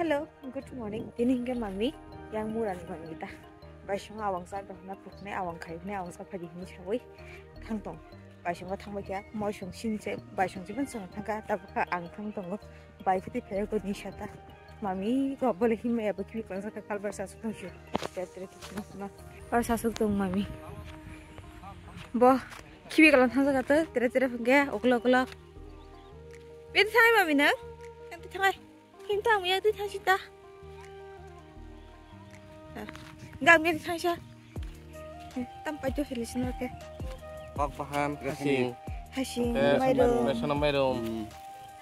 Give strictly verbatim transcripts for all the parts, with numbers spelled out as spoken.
Hello, good morning. Tini hingke mami yang mura ni mami ta. Baisong awang sa dohna pukne awang khai ne awang sa phagi hini sawi thang tong. Baisong thang bai kya moi song sin se baisong jiban song thang ka ta bukha ang thang tongo. Bai kiti phe ko ni sata. Mami ko bole himma ya bukhi ko sa ka kalbar sa sung shu. Tetre ki ma. Par sa sung tong mami. Bo khibi kalan thang sa ka te tere tere phang ke oklo oklo. Beti thangai mami na? Yang ti thangai. Kintu ang yang ti thang sita. Gam yang ti thang sa. Tam pai to sili sino ke. Kok bahan, Hasing. Hasing. Hasing, eh, mairum. Besono mairum. Hmm.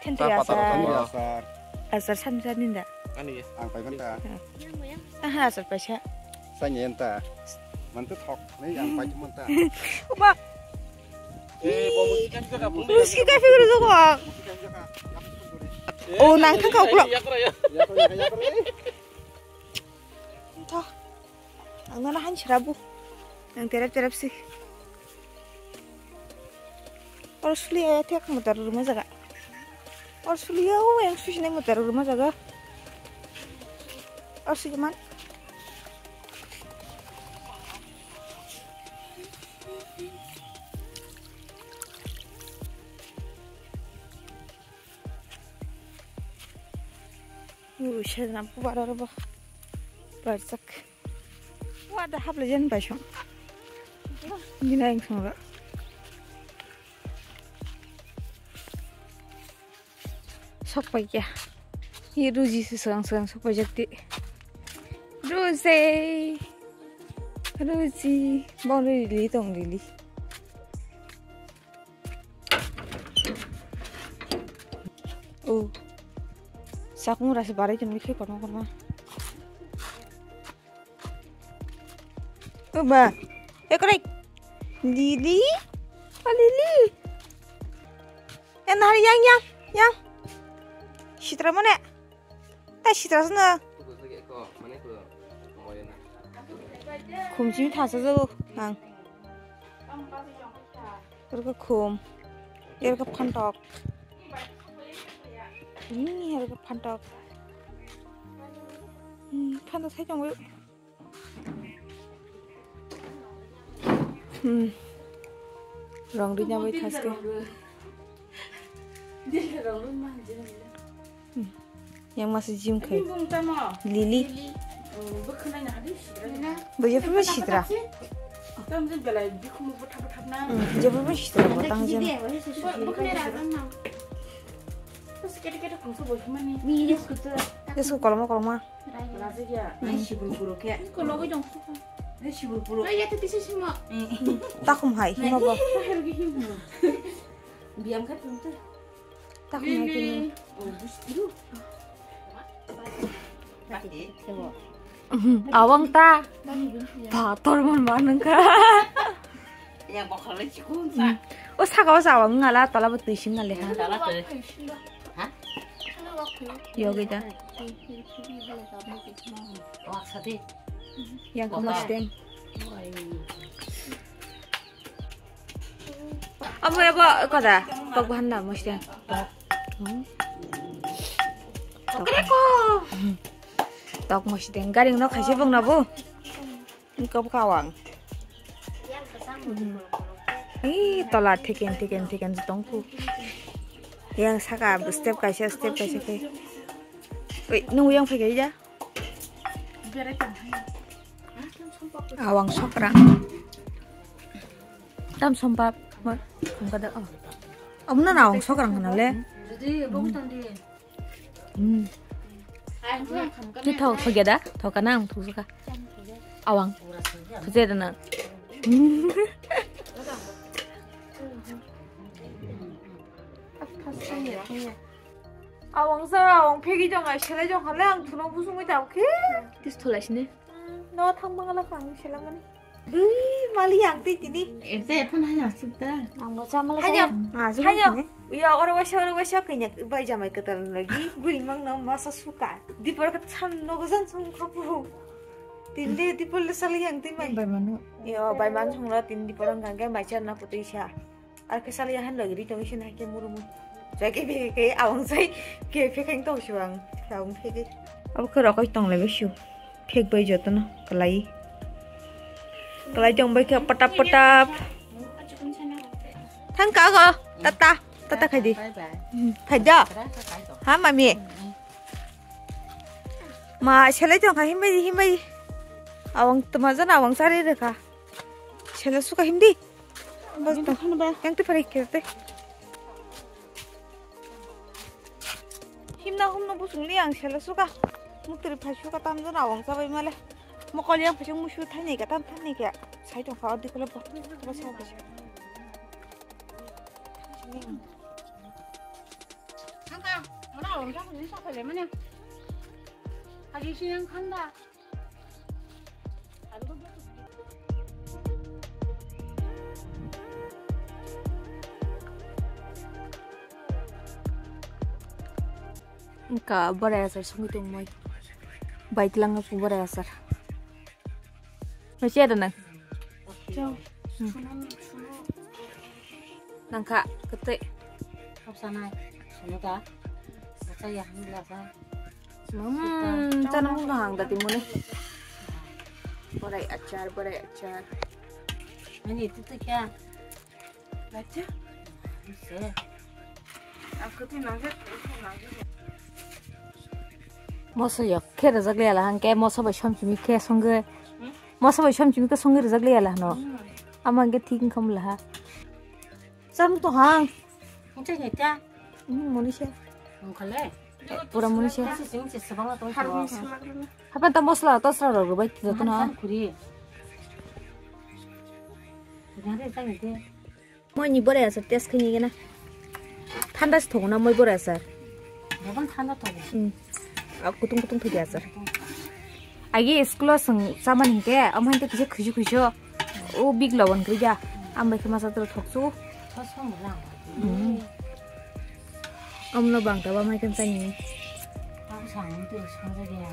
Tentri asar. Tentri asar. Asar san san ninda. Ani. Ang pai banta. Taha asar paisa. Sanya enta. Mantu thok. Nei ang pai manta. Uba. Eh, bo musi kan jaga. Musi kai figure jaga. Oh, nang thang kau klok. Tho. Ang nana han serabu. Ang terap terap sih. Or sulia ya tiak mutar rumah jaga. Or sulia o yang susi nai mutar rumah jaga. Or susi man. Uru sejna bubar oro bo barjak. Wa da haple jen bai song. Gina eng song ra. Sok pai kya. Hi Ruji se segang segang sok pai jak ti. Ruji. Ruji. Bong Lili tong Lili. Oh. Sakung rasa barai jeng bikhe kono kono. Oh, ba. Eh, korek. Lili. Oh, Lili. Eh, nahar yang, yang, yang. Sitra mana? Ta sitra sana. Khumsini thasa jago ang. Oro khe khum. Oro khe phantok. Ni oro khe phantok. Hmm, phantok sai tongo. Hmm. Rong ri nyabai thaske. Hmm. Yang masih gym khai. Lili. Bo jephuru sitra. Hmm, jephuru sitra bo tang jen. Jesu koloma koloma. Takhum hai hima bo. Biyam khe tong tei. Takhum hai khe. Awang ta. Ba tormon ma nungkha. Ya bokhol le chikun sa. O saka o sa awang ngala tola bo twi sing ngale ha. Tola twi. Ha? Yogi da. Wak sate. Yang kau mesti. Amo abo koda tok bahan da mesti. Tok. Tok mesti. Garing no khaise bong na bo. Kau kawang. Ih, tola thiken thiken thiken tongku. Yang saka step kaisa step kaisa ke. Oi, nung yang phai ya. Awang sokrang. Tam sompap. Khumkada oh. Abuna na awang sokrang kana le. Hmm. Ki thok thok ya da? Thok kana ang thok suka. Awang. Thok ya da na. Awang sa awang phegi jong ai sele jong khale ang thuno busung bai tau khe. Tis thulai sini. No thang mangala phang sele mani. Ui mali yang tei tini. Ese phun hai asuk da. Ang bo chamala. Hai jam. Hai jam. Uya oro waisa oro waisa kanya bai jamai ketal lagi. Guri mang no masa suka. Dipor ka chan no gozan sung khapu. Tinde dipor le sali yang tei mai. Bai manu. Yo bai man sung la tin dipor ang gangge mai chan na putui sa. Ar khe sali ahan lagi ri tong isin hai khe murumu. Jai khe bege khe awang sai khe phekheng tong siwang. Awang phege. Abo khe rokoi tong lai bai su. Phek bai jotono kwlai. Kwlai tong bai khe patap patap. Thang ka go. Tata. Tata khai di. Bye bye. Hmm, phai da. Tara ka kai to. Ha, mami. Hmm, hmm. Ma, selai tong kha himbai, himbai. Awang tuma jana awang sari rekha. Sela suka himdi. Bas. Himdi to. Khana ba. Yang tu pare kerte. Himna humna busung li ang sela suka. Muktri phai suka tam jana awang sabai male. Mokol yang phai musu thani ka tam thani ka. Sai tong kha di kala ba. Ba sa ba. Khanda, ora ora ko ni sa khale mane. Agi si yang khanda. Ka borai achar songwi tongmai. Bai tlang borai achar. Nasi ada nang? Chao. Hmm. Nangkha, kete. Hapsanai, sunuta. Acha ya, hamla sa. Hmm, chana mung hang dati muni. Borai achar, borai achar. Ani itu tuh kya? Acha. Bisa. Aku tuh nangkha, nangkha. Moso yok khe rwjak liya la hang khe moso bai som chimi khe songwi. Hmm? Moso bai som chimi khe songwi rwjak liya la hano. Hmm. Ama hwnkhe thik wngkha mula ha. Cham to hang. Mungsa ni ta. Hmm, monisa. Mungkha le. Pura monisa. Kasi sing si sabang la tong. Hapan ta mosla ta sra rok bai joto na. Mungkha khuri. Gare ta ni te. Moi ni borai achar test khaini gana. Thanda se thogo na moi borai achar. Gabang thanda thogo. Hmm. A kutung kutung thogi achar. Agi school o sung saman hingke, am hingke kisa khuisu khuisu. O big lawan kri ja. Am bai khe masa tro thoksu. Thosong lang. Hmm. Amno bang ta ba mai kan tani. Ang sang tu song ja ya.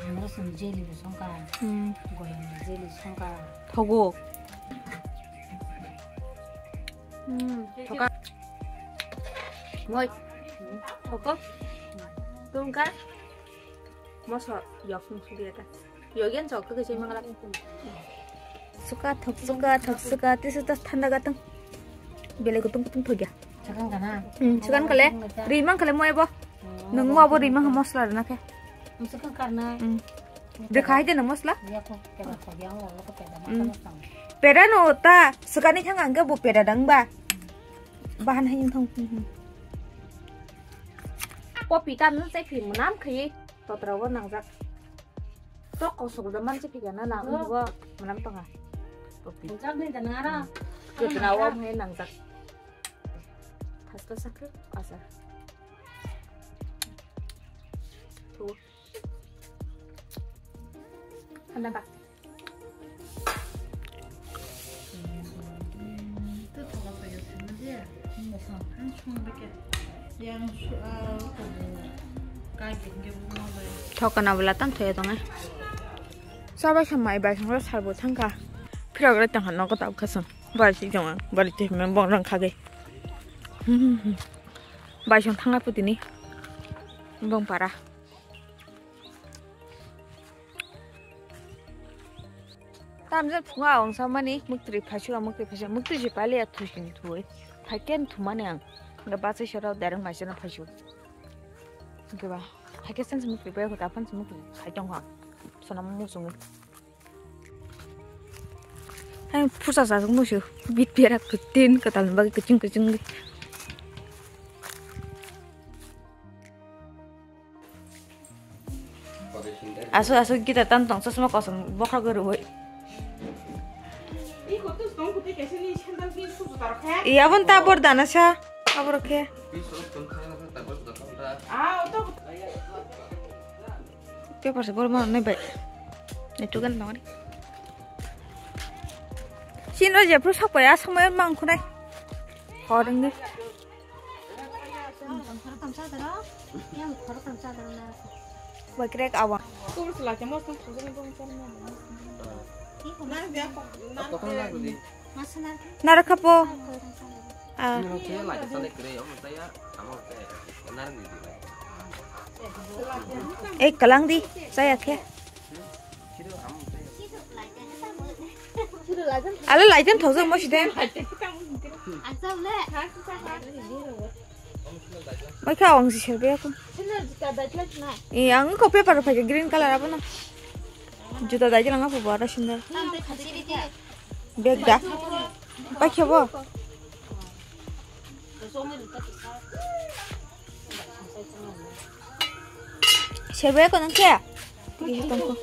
Ang ro sung jeli song ka. Hmm. Goyang jeli song ka. Thogo. Hmm, thoka. Moi. Thoko. Tungka. Moso yok sung sung dia ta. Yogen sok ke sing mangala. Suka thok suka thok suka tisu tas thanda gatang. Bele kutung kutung thogya. Sekan kana? Hmm, sekan kale. Rimang kale moi bo. Nung mo bo rimang mosla na ke. Sekan karna. Hmm. Rwkha hai de nang mosla? Ya ko, keda ko, ya ko, ko keda ma. Hmm. Kano tang. Pera no ta, swkani thang ang khe bo pera dang ba. Bahan hai thang. Hmm, hmm. Popi tam no chai phi mwnam khai, totra wo nangjak. Tok kosok da man chai phi gana na, oh, bo mwnam tong ha. Popi. Nangjak ni da nara. Totra wo mhe nangjak. Thas ta sakhe, asa. Thu. Handa ba. Thokana bwla tang thoi tongo. Sabai samai bai songro sarbo thangkha. Phirok rai tongkha nogo tabukha song. Bai si tongo. Bari te me bong rang khagwi. Bai song thangna putini. Bong para. Tamjak phunga ang samani muktri phaisura muktri phaisura muktri se pali a thusin thui. Phaikhen thumani ang. Ga bachai sora dereng maisana phaisu. Ga ba. Phaikhe sen muktri pai khota phan muktri phai tong ha. Sona musungi. Hai phusa sa musu. Bit berak kutin katal bagi kucing kucing. Aswk aswk gita tam tong chosma kosom bokha gurui. Iya bon ta bor dana sa abor khe. Paper se bor ma nai bai. Nai tugan tong ni. Sin ro je pru sok pai asomai mang khunai. Hor ni. Bai krek awa. Nara khapo. Ah. Ei, kalang di, saya khe. Alo, laijan thokjak mo side. Mai kha ang si serbe aku. Eh, ang ko paper phai green color abo na. Juta dai lang abo bara sindar. Bag da. Pai khe bo. Serbe ko nang khe? Iya, tongko.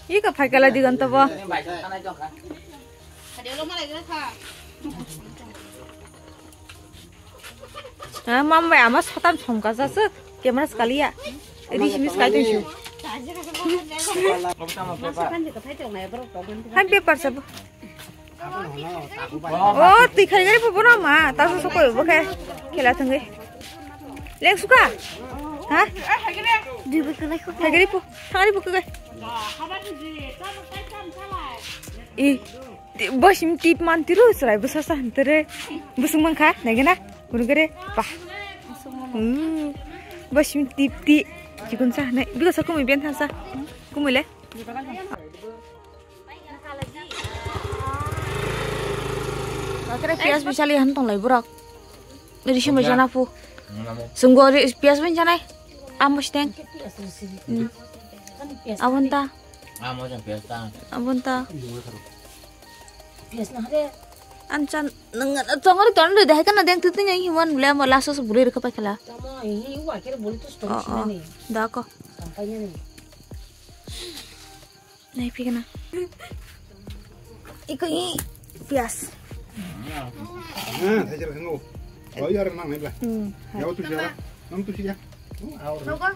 Ika phaikala digon tobo. Ha, mam bai ama satam somkajak se camera skaliya. Ri simi skai tong su. Han paper sabo. Oh, twi khai gari pho bono ma, ta so sokoi bo khe khela thangwi. Leng suka? Ha? Dui bo khe lai kho. Khai gari pho, thangari pho khe. I, bo sim tip man tiru, chwrai bwsa sa hintere. Bwswng man kha, nai gana? Guru gare, pa. Hmm. Bo sim tip ti, chikun sa, nai. Bigo sa kumui ben tha sa. Kumui le? Bakre piyas bisali han tong lai borok. Ri simi jana pu. Sunggo ri piyas bin janai. Amo steng. Hmm. Abon ta. Amo jang piyas ta. Abon ta. Piyas na hare. An chan nang tongor ton de hai kana deng tutu nyai himan bule amo laso so bule rikha paikhala. Tamo hi wa kere bole tu stong Oh, oh. sinani. Da ko. Tong painani. Nai phi kana. Iko i piyas. Ah, thai jera thango. Oh, yar nang nai ba. Hmm. Yau tu siya. Nang tu siya. Oh, aur. Nogo.